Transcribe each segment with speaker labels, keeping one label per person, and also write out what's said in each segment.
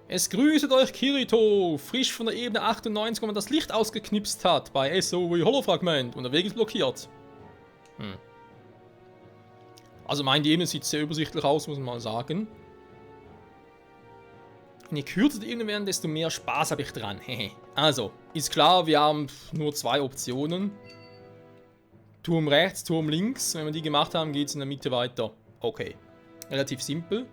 Speaker 1: Es grüßet euch Kirito, frisch von der Ebene 98, wo man das Licht ausgeknipst hat, bei SOW Holofragment und der Weg ist blockiert. Also die Ebene sieht sehr übersichtlich aus, muss man mal sagen. Und je kürzer die Ebene werden, desto mehr Spaß habe ich dran. Also, ist klar, wir haben nur zwei Optionen. Turm rechts, Turm links. Wenn wir die gemacht haben, geht es in der Mitte weiter. Okay, relativ simpel.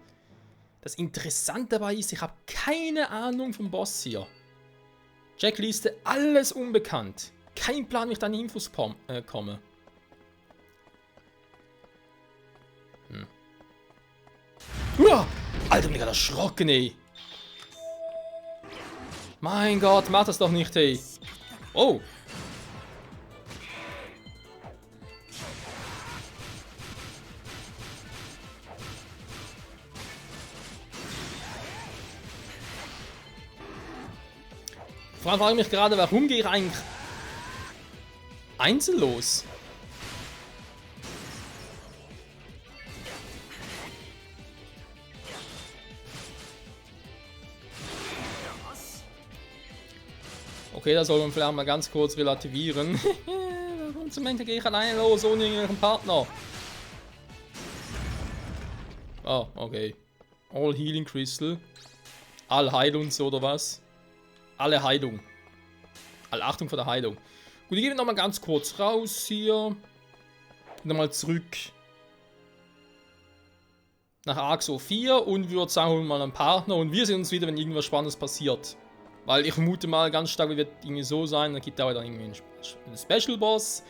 Speaker 1: Das Interessante dabei ist, ich habe keine Ahnung vom Boss hier. Checkliste, alles unbekannt. Kein Plan, wie ich da an die Infos komme. Uah, Alter, bin ich gerade erschrocken, ey. Mein Gott, mach das doch nicht, ey. Oh. Vor allem frage ich mich gerade, warum gehe ich eigentlich einzeln los? Okay, da soll man vielleicht mal ganz kurz relativieren. Warum zum Henker gehe ich alleine los, ohne irgendeinen Partner? Oh, okay. All Healing Crystal. Allheilung oder was? Alle Heilung. Allachtung vor der Heilung. Gut, ich gehe nochmal ganz kurz raus hier. Nochmal zurück nach Arxo 4 und würde sagen, holen wir mal einen Partner und wir sehen uns wieder, wenn irgendwas Spannendes passiert. Weil ich vermute mal ganz stark, wird irgendwie so sein, dann gibt es dann irgendwie einen Special Boss.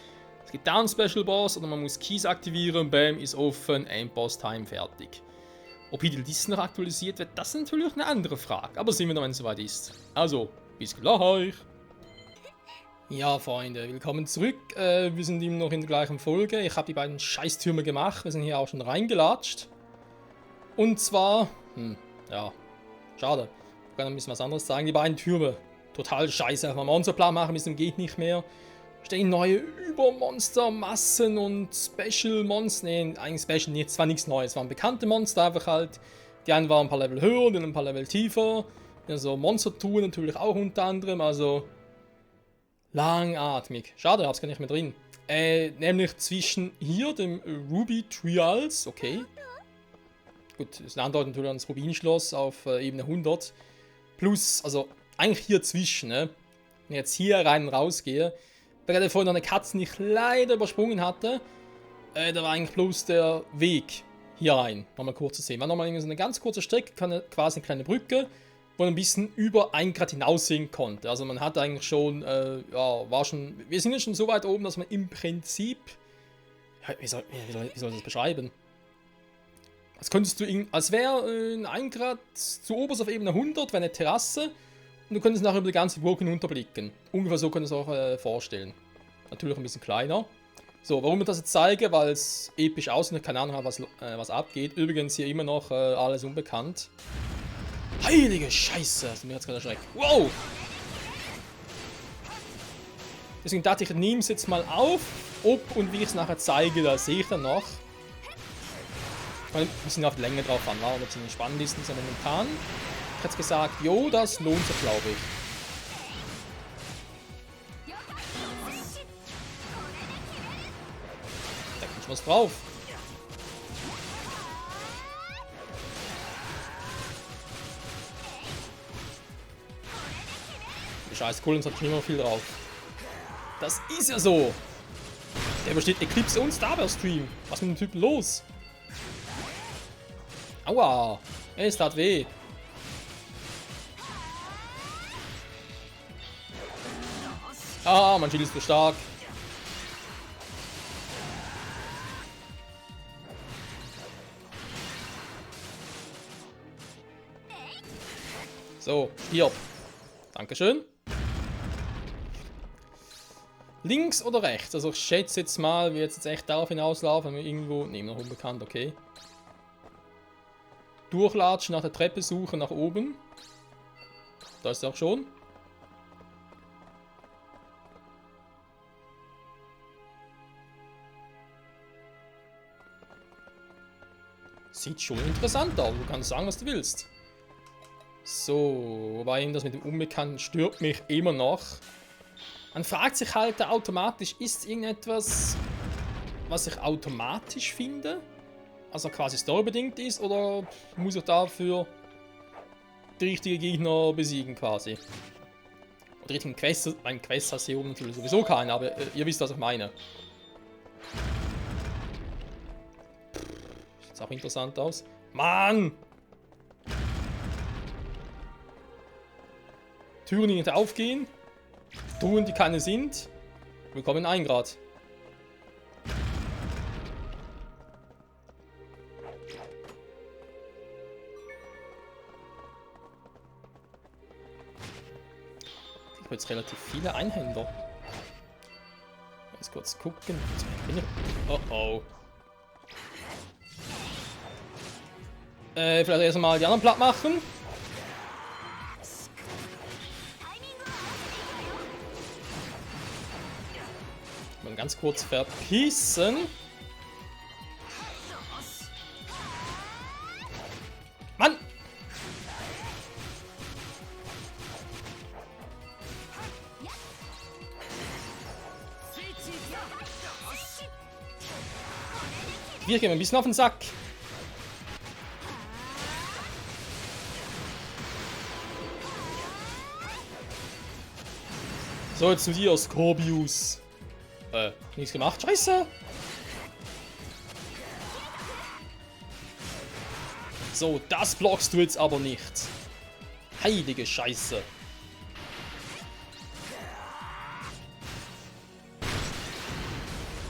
Speaker 1: Es gibt da einen Special Boss oder man muss Keys aktivieren, bam, ist offen, Endboss Time fertig. Ob hier die Liste noch aktualisiert wird, das ist natürlich eine andere Frage. Aber sehen wir noch, wenn es soweit ist. Also, bis gleich. Ja, Freunde, willkommen zurück. Wir sind immer noch in der gleichen Folge. Ich habe die beiden Scheißtürme gemacht. Wir sind hier auch schon reingelatscht. Und zwar, ja, schade. Ich kann ein bisschen was anderes sagen. Die beiden Türme, total scheiße. Einfach mal Monsterplan machen müssen, geht nicht mehr. Stehen neue Übermonstermassen und Special Monster. Ne, eigentlich Special nicht, es war nichts Neues. Es waren bekannte Monster einfach halt. Die einen waren ein paar Level höher, die anderen ein paar Level tiefer. Also Monster-Tour natürlich auch unter anderem. Also langatmig. Schade, ich hab's gar nicht mehr drin. Nämlich zwischen hier, dem Ruby Trials, okay. Gut, das andeutet natürlich an das Rubinschloss auf Ebene 100. Plus, also eigentlich hier zwischen, ne? Wenn ich jetzt hier rein und raus gehe, weil gerade vorhin noch eine Katze, die ich leider übersprungen hatte, da war eigentlich bloß der Weg hier rein, nochmal kurz zu sehen. War nochmal so eine ganz kurze Strecke, quasi eine kleine Brücke, wo man ein bisschen über 1 Grad hinaussehen konnte. Also man hat eigentlich schon, wir sind jetzt schon so weit oben, dass man im Prinzip, wie soll ich das beschreiben? Als könntest du, als wäre 1 Grad zu oberst auf Ebene 100, wäre eine Terrasse und du könntest nachher über die ganze Burg hinunterblicken. Ungefähr so könntest du es auch vorstellen. Natürlich ein bisschen kleiner. So, warum ich das jetzt zeige, weil es episch aussieht, ich keine Ahnung habe, was abgeht. Übrigens hier immer noch alles unbekannt. Heilige Scheiße, das ist mir jetzt gerade erschreckt. Wow! Deswegen dachte ich, ich nehme es jetzt mal auf. Ob und wie ich es nachher zeige, das sehe ich dann noch. Ein bisschen auf die Länge drauf an, ob es spannend ist, ist ja momentan. Ich hätte jetzt gesagt, jo, das lohnt sich, glaube ich. Da kommt schon was drauf. Die scheiß Collins hat schon immer viel drauf. Das ist ja so. Der besteht Eclipse und Starburst Stream. Was ist mit dem Typen los? Aua! Es tat weh. Ah, mein Schild ist zu stark. So, stirb. Dankeschön. Links oder rechts? Also ich schätze jetzt mal, wir jetzt echt darauf hinauslaufen, wenn wir irgendwo... Ne, noch unbekannt, okay. Durchlatschen, nach der Treppe suchen, nach oben. Da ist er auch schon. Sieht schon interessant aus, du kannst sagen, was du willst. So, wobei eben das mit dem Unbekannten stört mich immer noch. Man fragt sich halt automatisch, ist es irgendetwas, was ich automatisch finde? Also quasi storybedingt ist, oder muss ich dafür die richtigen Gegner besiegen quasi? Oder die richtigen Quests, mein Quest hast du hier oben natürlich sowieso keine, aber ihr wisst, was ich meine. Sieht auch interessant aus. Mann! Türen, die nicht aufgehen. Truhen, die keine sind. Willkommen in 1 Grad. Ich habe jetzt relativ viele Einhänder. Ganz kurz gucken. Oh oh. Vielleicht erstmal die anderen platt machen. Mal ganz kurz verpissen. Mann! Wir gehen ein bisschen auf den Sack. So, jetzt zu dir, Scorpius. Nichts gemacht. Scheiße! So, das blockst du jetzt aber nicht. Heilige Scheiße.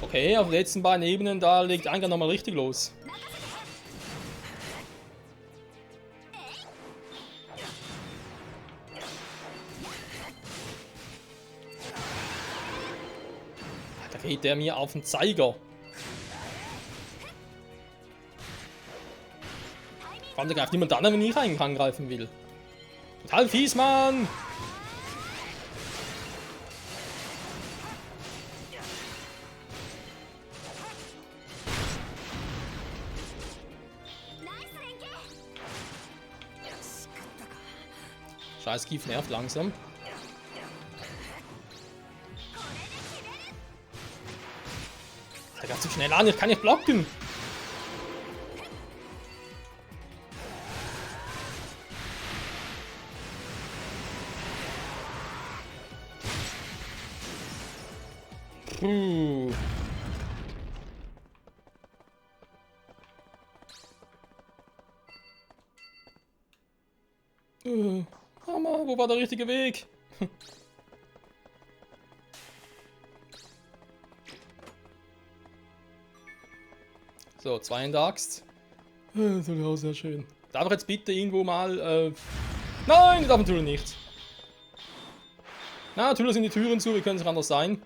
Speaker 1: Okay, auf den letzten beiden Ebenen, da legt Eingang nochmal richtig los. Da geht der mir auf den Zeiger. Vor allem, der greift niemand an, wenn ich angreifen will. Total fies, Mann! Scheiß Kief nervt langsam. Der greift zu schnell an, ich kann nicht blocken. Puh. Mama, wo war der richtige Weg? So, 2 in der Axt. Das ist auch sehr schön. Darf ich jetzt bitte irgendwo mal... Nein, darf natürlich nicht. Na, natürlich sind die Türen zu, wie können es anders sein?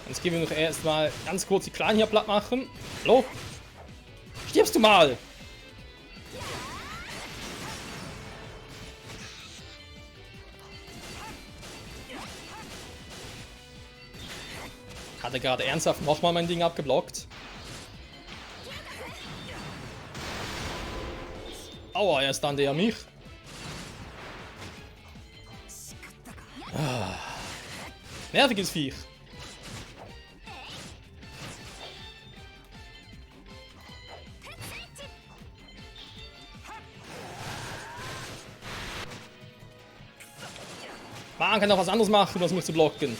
Speaker 1: Jetzt gehen wir noch erstmal ganz kurz die Kleinen hier platt machen. Hallo? Stirbst du mal? Hat er gerade ernsthaft nochmal mein Ding abgeblockt? Aua, erst dann der mich. Nerviges Viech. Man kann auch was anderes machen, das musst du blocken.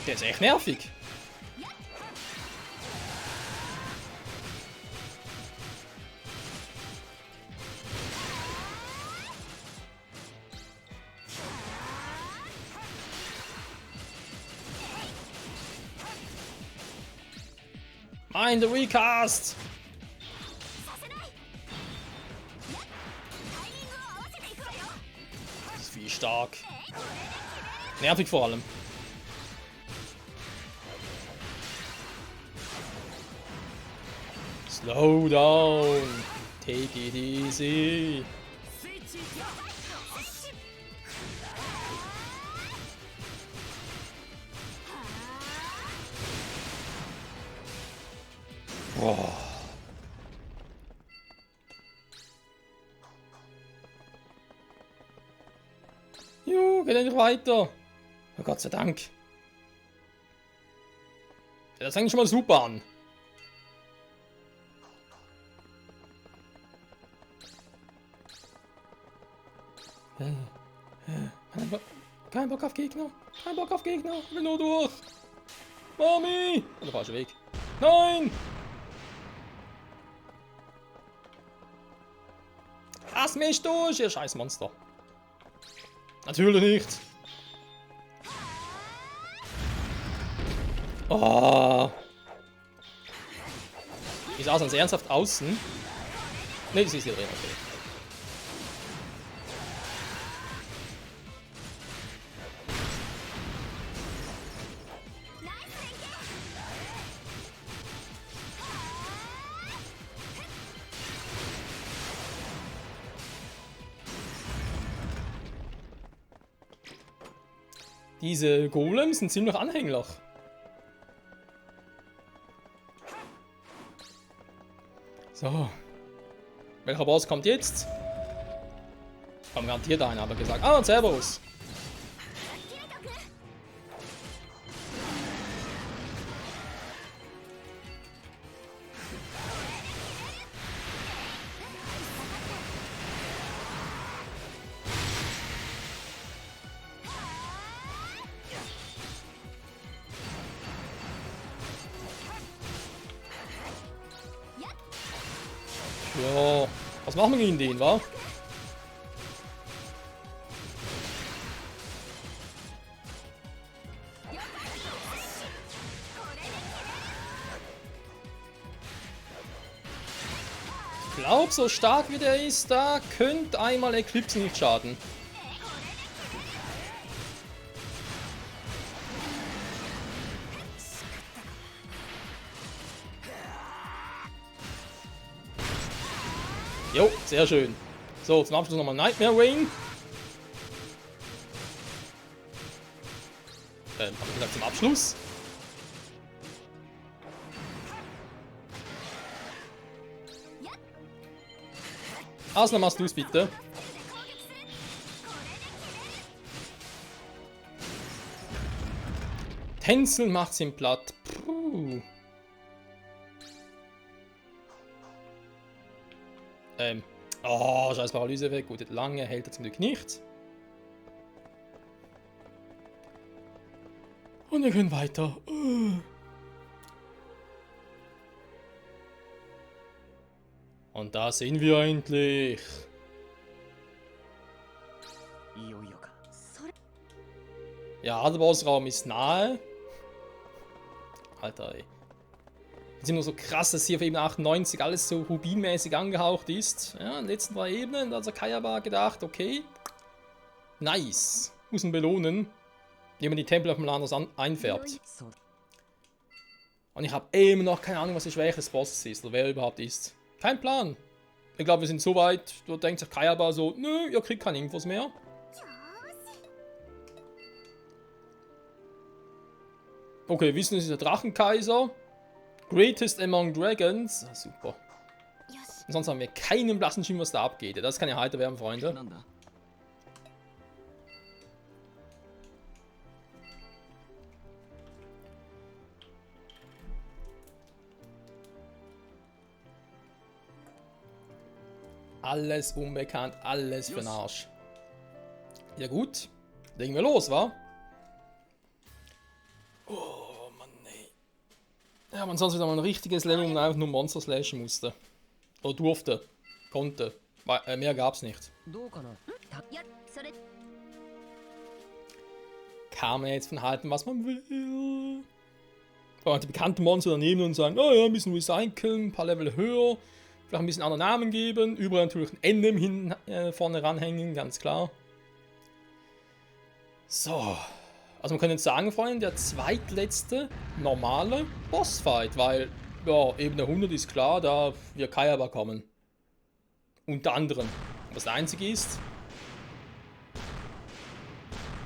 Speaker 1: Der ist echt nervig. Mind the Recast! Das ist viel stark. Nervig vor allem. Slow down. Take it easy. Boah. Jo, geht endlich weiter. Oh Gott sei Dank. Das fängt schon mal super an. Kein Bock auf Gegner. Kein Bock auf Gegner. Ich will nur durch. Mami! Der falsche Weg. Nein! Lass mich durch, ihr scheiß Monster. Natürlich nicht. Oh. Die sah sonst ernsthaft außen. Ne, sie ist hier drin, okay. Diese Golems sind ziemlich anhänglich. So. Welcher Boss kommt jetzt? Kommt garantiert einer, aber gesagt. Ah, Cerberus. Ja, was machen wir gegen den, wa? Ich glaube, so stark wie der ist, da könnte einmal Eclipse nicht schaden. Jo, sehr schön. So, zum Abschluss nochmal Nightmare Rain. Hab ich gesagt zum Abschluss? Asna, machst du es bitte. Tänzel macht's ihm platt. Puh. Oh, scheiß Paralyse weg. Gut, lange hält er zum Glück nicht. Und wir können weiter. Und da sind wir endlich. Ja, der Bossraum ist nahe. Alter, ey. Es ist immer so krass, dass hier auf Ebene 98 alles so rubinmäßig angehaucht ist. Ja, in den letzten 3 Ebenen, da hat Kayaba gedacht, okay, nice, muss ihn belohnen, indem man die Tempel auf dem Land einfärbt. Und ich habe immer noch keine Ahnung, was die Schwäche des Bosses ist oder wer er überhaupt ist. Kein Plan. Ich glaube, wir sind so weit, da denkt sich Kayaba so, nö, ihr kriegt keine Infos mehr. Okay, wissen, es ist der Drachenkaiser. Greatest among Dragons. Ah, super. Und sonst haben wir keinen blassen Schimmer, was da abgeht. Das kann ja heiter werden, Freunde. Alles unbekannt, alles für den Arsch. Ja gut, legen wir los, wa? Oh Mann, ey. Ja, man sonst wieder mal ein richtiges Level, wo man einfach nur Monster slashen musste. Oder durfte, konnte. Mehr gab's nicht. Kann man jetzt von halten, was man will. Aber die bekannten Monster daneben und sagen, oh ja, ein bisschen recyceln, ein paar Level höher. Vielleicht ein bisschen anderen Namen geben. Überall natürlich ein Endem vorne ranhängen, ganz klar. So. Also man könnte jetzt sagen, Freunde, der zweitletzte normale Bossfight, weil, ja, Ebene 100 ist klar, da wir Kayaba kommen. Unter anderem. Was der einzige ist.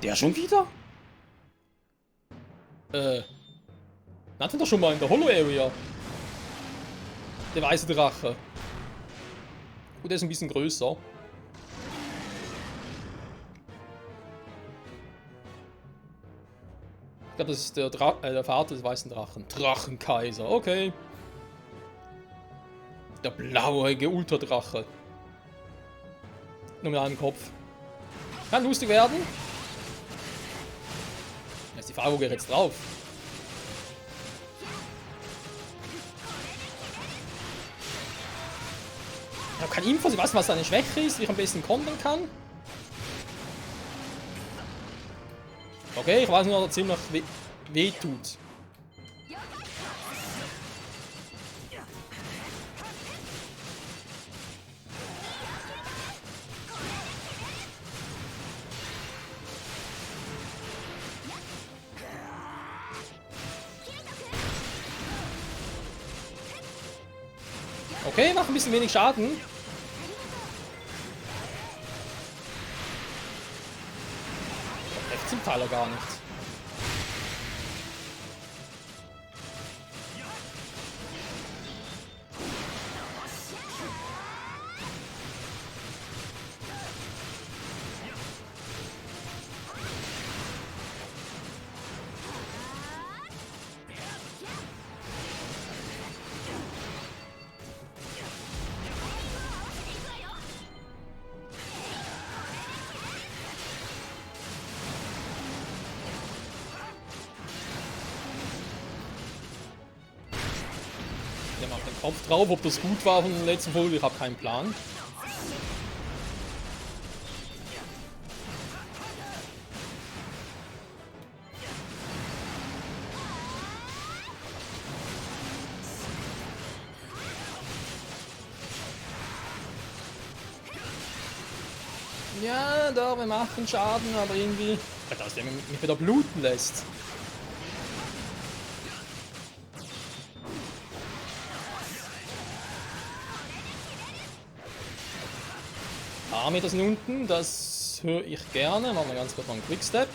Speaker 1: Der schon wieder? Hatten wir doch schon mal in der Holo-Area. Der weiße Drache. Gut, der ist ein bisschen größer. Ich glaube, das ist der Vater des weißen Drachen. Drachenkaiser, okay. Der blauäugige Ultradrache. Nur mit einem Kopf. Kann lustig werden. Jetzt die Frage, wo geht jetzt drauf? Ich habe keine Infos, ich weiß nicht, was seine Schwäche ist, wie ich am besten kontern kann. Okay, ich weiß nur, dass er ziemlich weh tut. Okay, macht ein bisschen wenig Schaden. Echt zum Teil gar nicht. Der macht den Kopf drauf, ob das gut war von der letzten Folge, ich habe keinen Plan. Ja, doch, wir machen Schaden, aber irgendwie... dass der mich wieder bluten lässt. Meter sind unten, das höre ich gerne. Machen wir ganz kurz noch einen Quickstep.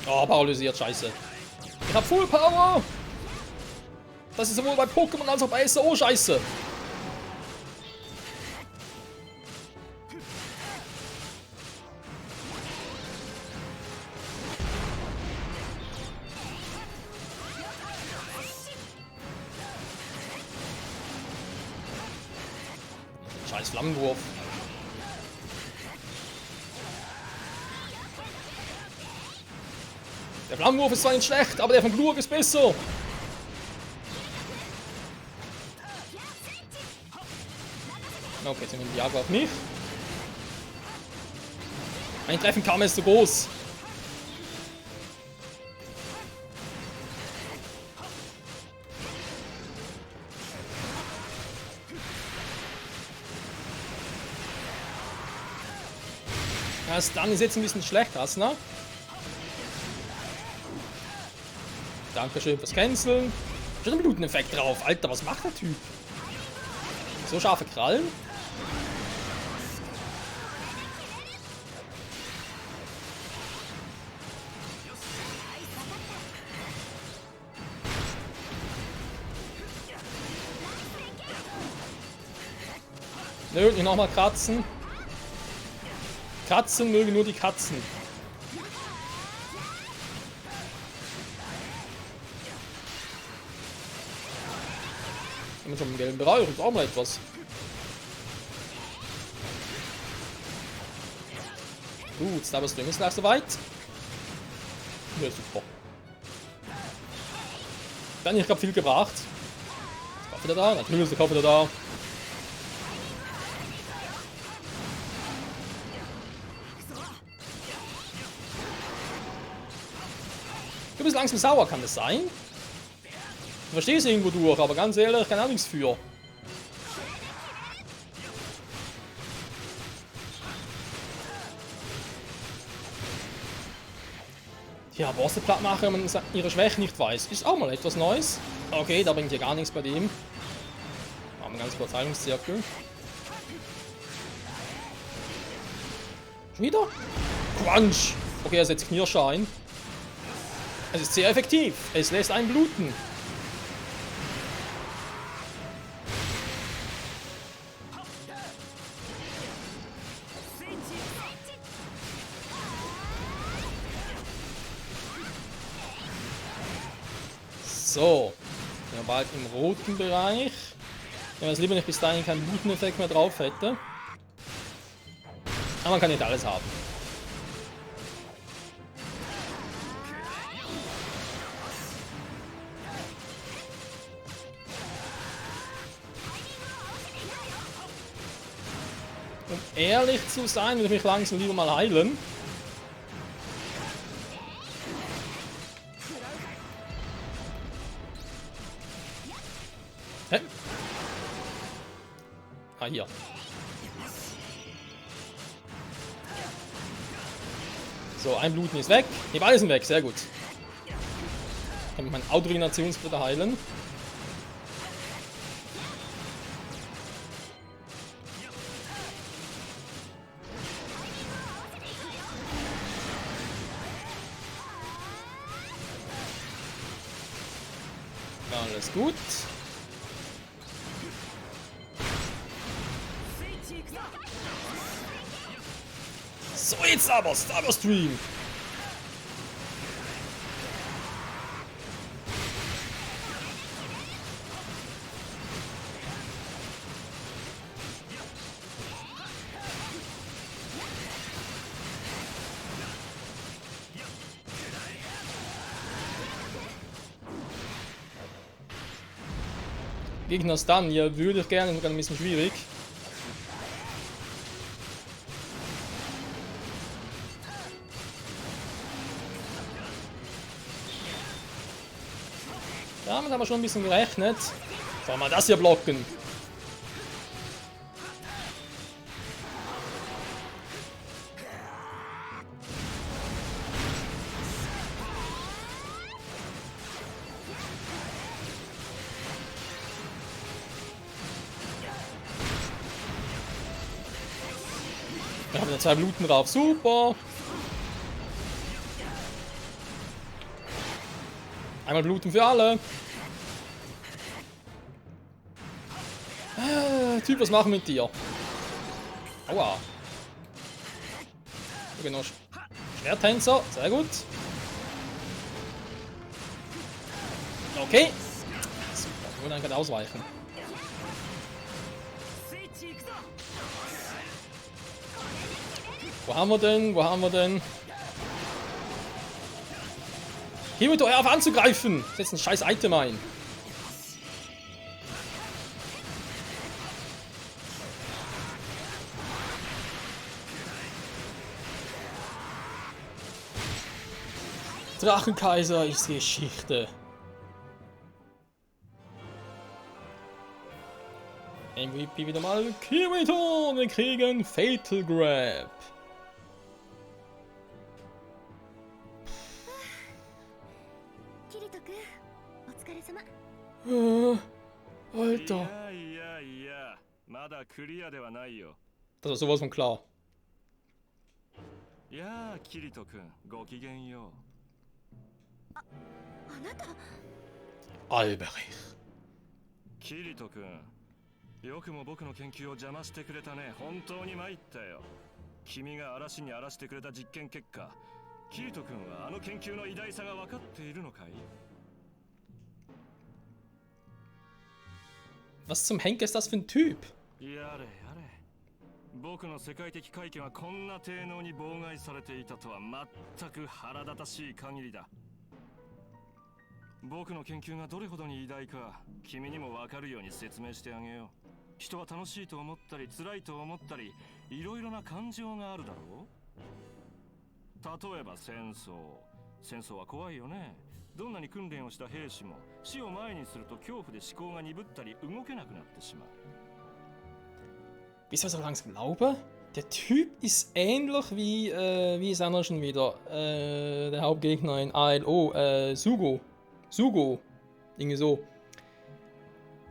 Speaker 1: Oh, paralysiert, scheiße. Ich hab Full Power! Das ist sowohl bei Pokémon als auch bei SO scheiße. Scheiß Flammenwurf. Der Flammenwurf ist zwar nicht schlecht, aber der von Glurk ist besser. Okay, jetzt nehmen wir die Jagd auf mich. Mein Treffen kam ist so groß. Das dann ist jetzt ein bisschen schlecht, Asna. Dankeschön fürs Canceln. Schon ein Bluteneffekt drauf. Alter, was macht der Typ? So scharfe Krallen. Nö, nicht nochmal kratzen. Katzen mögen nur die Katzen. Haben wir schon im gelben Bereich, ist auch mal etwas. Gut, Starburst-Stream ist gleich soweit. Ja, super. Dann, ich glaube, viel gebracht. Ist der Kopf wieder da? Natürlich ist der Kopf wieder da. Du bist langsam sauer, kann das sein? Ich verstehe es irgendwo durch, aber ganz ehrlich, kann auch nichts für. Ja, Bosse platt machen, wenn man ihre Schwäche nicht weiß. Ist auch mal etwas Neues. Okay, da bringt ja gar nichts bei dem. Machen wir ganz kurz Heilungszirkel. Schon wieder? Crunch! Okay, er setzt Knirscher ein. Es ist sehr effektiv. Es lässt einen bluten. So. Wir sind bald im roten Bereich. Wenn man es lieber nicht bis dahin keinen Bluteneffekt mehr drauf hätte. Aber man kann nicht alles haben. Um ehrlich zu sein, würde ich mich langsam lieber mal heilen. Hä? Ah, hier. So, ein Bluten ist weg. Die beide sind weg, sehr gut. Ich kann meinen Autoregenerationsbritter heilen. Alles gut. So, jetzt aber Star Stream. Gegner Stun, ja, würde ich gerne, sogar ein bisschen schwierig. Damit haben wir schon ein bisschen gerechnet. Soll mal das hier blocken. Wir haben ja 2 Bluten drauf, super. Einmal Bluten für alle. Typ, was machen wir mit dir? Aua. Genau. Schwerttänzer, sehr gut. Okay. Super, ich würde eigentlich ausweichen. Wo haben wir denn? Wo haben wir denn? Hier wird doch auf anzugreifen! Setzt ein scheiß Item ein. Drachenkaiser ist Geschichte. MVP wieder mal. Kirito, wir kriegen Fatal Grab. Alter. Das war sowas von klar.
Speaker 2: Ja, Kirito-kun, ごきげんよう。
Speaker 3: あなた
Speaker 1: Alberich.
Speaker 2: キリト君、よくも僕の研究を邪魔してくれたね。本当に参ったよ。君が嵐に荒らしてくれた実験結果、キリト君はあの研究の偉大さが分かっているのかい？
Speaker 1: Was zum Henker ist das für ein Typ?
Speaker 2: やれやれ。僕の世界的会見はこんな低能に妨害されていたとは全く腹立たしい限りだ。僕の研究がどれほどに偉大か君にも分かるように説明してあげよう。人は楽しいと思ったり辛いと思ったりいろいろな感情があるだろう。例えば戦争は怖いよね。どんなに訓練をした兵士も死を前にすると恐怖で思考が鈍ったり動けなくなってしまう。
Speaker 1: Wisst ihr, was ich langsam glaube? Der Typ ist ähnlich wie ist einer schon wieder? Der Hauptgegner in ALO, Sugo. Irgendwie so.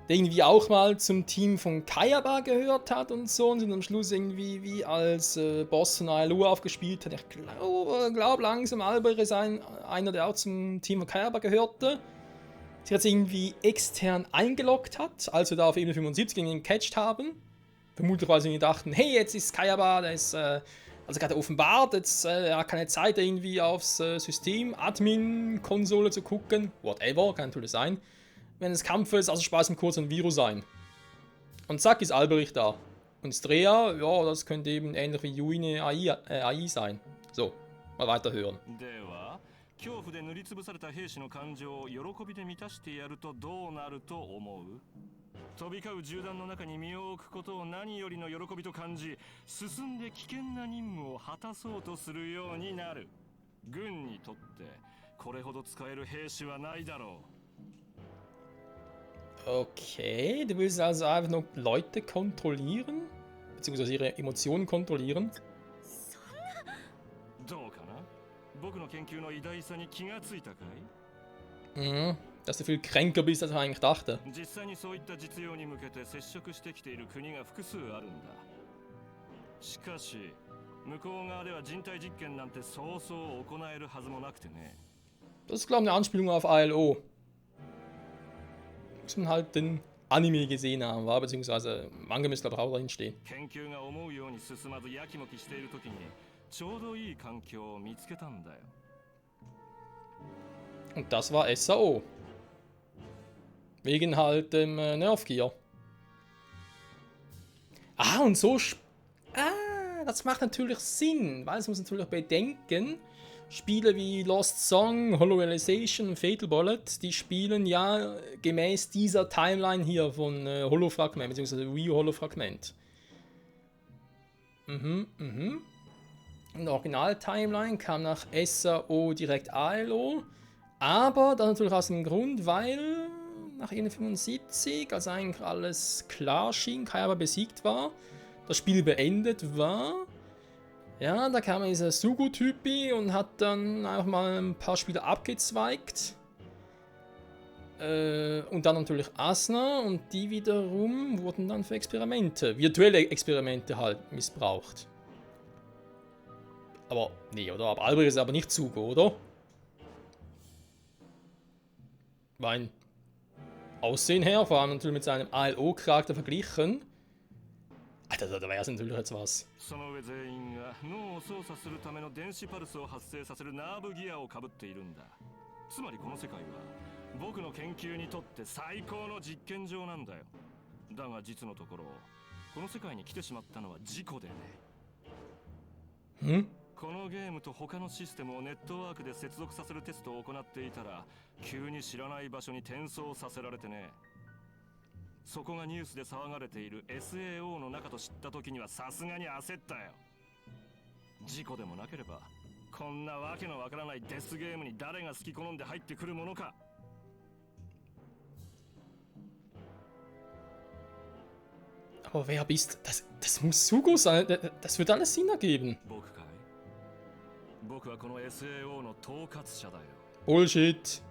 Speaker 1: Der irgendwie auch mal zum Team von Kayaba gehört hat und so und am Schluss irgendwie wie als Boss von ALO aufgespielt hat. Ich glaube langsam Albert ist einer, der auch zum Team von Kayaba gehörte. Sie hat sich irgendwie extern eingeloggt hat, als wir da auf Ebene 75 gegen ihn gecatcht haben. Vermutlich, weil sie dachten, hey, jetzt ist Kayaba, der ist also gerade offenbart, jetzt er hat keine Zeit irgendwie aufs System, Admin-Konsole zu gucken, whatever, kann natürlich sein. Wenn es Kampf ist, also Spaß im kurz ein Virus sein. Und zack ist Alberich da. Und Strea, ja, das könnte eben ähnlich wie Yui eine AI sein. So, mal weiterhören.
Speaker 2: 恐怖で塗りつぶされた兵士の感情を喜びで満たしてやるとどうなると思う？飛び交う銃弾の中に身を置くことを何よりの喜びと感じ、進んで危険な任務を果たそうとするようになる。軍にとってこれほど使える兵士はないだろう。
Speaker 1: Okay, du willst also einfach nur Leute kontrollieren? Beziehungsweise ihre Emotionen kontrollieren?
Speaker 2: どうかな？僕の研究の偉大さに気がついたかい？
Speaker 1: Dass du viel kränker bist, als ich eigentlich dachte.
Speaker 2: 実際にそういった実用に向けて接触してきている国が複数あるんだ。しかし、向こう側では人体実験なんてそうそう行えるはずもなくてね。
Speaker 1: Das ist, glaube ich, eine Anspielung auf ALO. Muss man halt den Anime gesehen haben, war, beziehungsweise Manga müsste, glaube ich, auch drin stehen.
Speaker 2: 研究が思うように進まずやきもきしている時にちょうどいい環境を見つけたんだよ。
Speaker 1: Und das war SAO. Wegen halt dem Nerfgear. Ah, und so... das macht natürlich Sinn, weil es muss natürlich bedenken, Spiele wie Lost Song, Hollow Realization und Fatal Bullet, die spielen ja gemäß dieser Timeline hier von Holofragment, beziehungsweise Wii Holofragment. In der Original-Timeline kam nach SAO direkt ALO, aber dann natürlich aus dem Grund, weil nach Ebene 75, als eigentlich alles klar schien, Kayaba besiegt war, das Spiel beendet war. Ja, da kam dieser Sugo-Typi und hat dann einfach mal ein paar Spiele abgezweigt. Und dann natürlich Asuna und die wiederum wurden dann für Experimente, virtuelle Experimente halt missbraucht. Aber, nee, oder? Aber Albrecht ist aber nicht Sugo, oder? Mein Aussehen her, vor allem natürlich mit seinem ALO-Charakter verglichen. Alter, da wäre es natürlich jetzt was.
Speaker 2: その上全員が脳を操作するための電子パルスを発生させるナーブギアをかぶっているんだ。つまりこの世界は僕の研究にとって最高の実験場なんだよ。だが実のところこの世界に来てしまったのは事故でね。このゲームと他のシステムをネットワークで接続させるテストを行っていたら急に知らない場所に転送させられてね。そこがニュースで騒がれている SAO の中と知った時にはさすがに焦ったよ。事故でもなければこんなわけのわからないデスゲームに誰が好き好んで入ってくるものか。
Speaker 1: Aber wer bist du? Das muss Sugo sein. Das wird alles Sinn ergeben.
Speaker 2: 僕かい？僕はこの SAO の統括者だよ。
Speaker 1: Bullshit.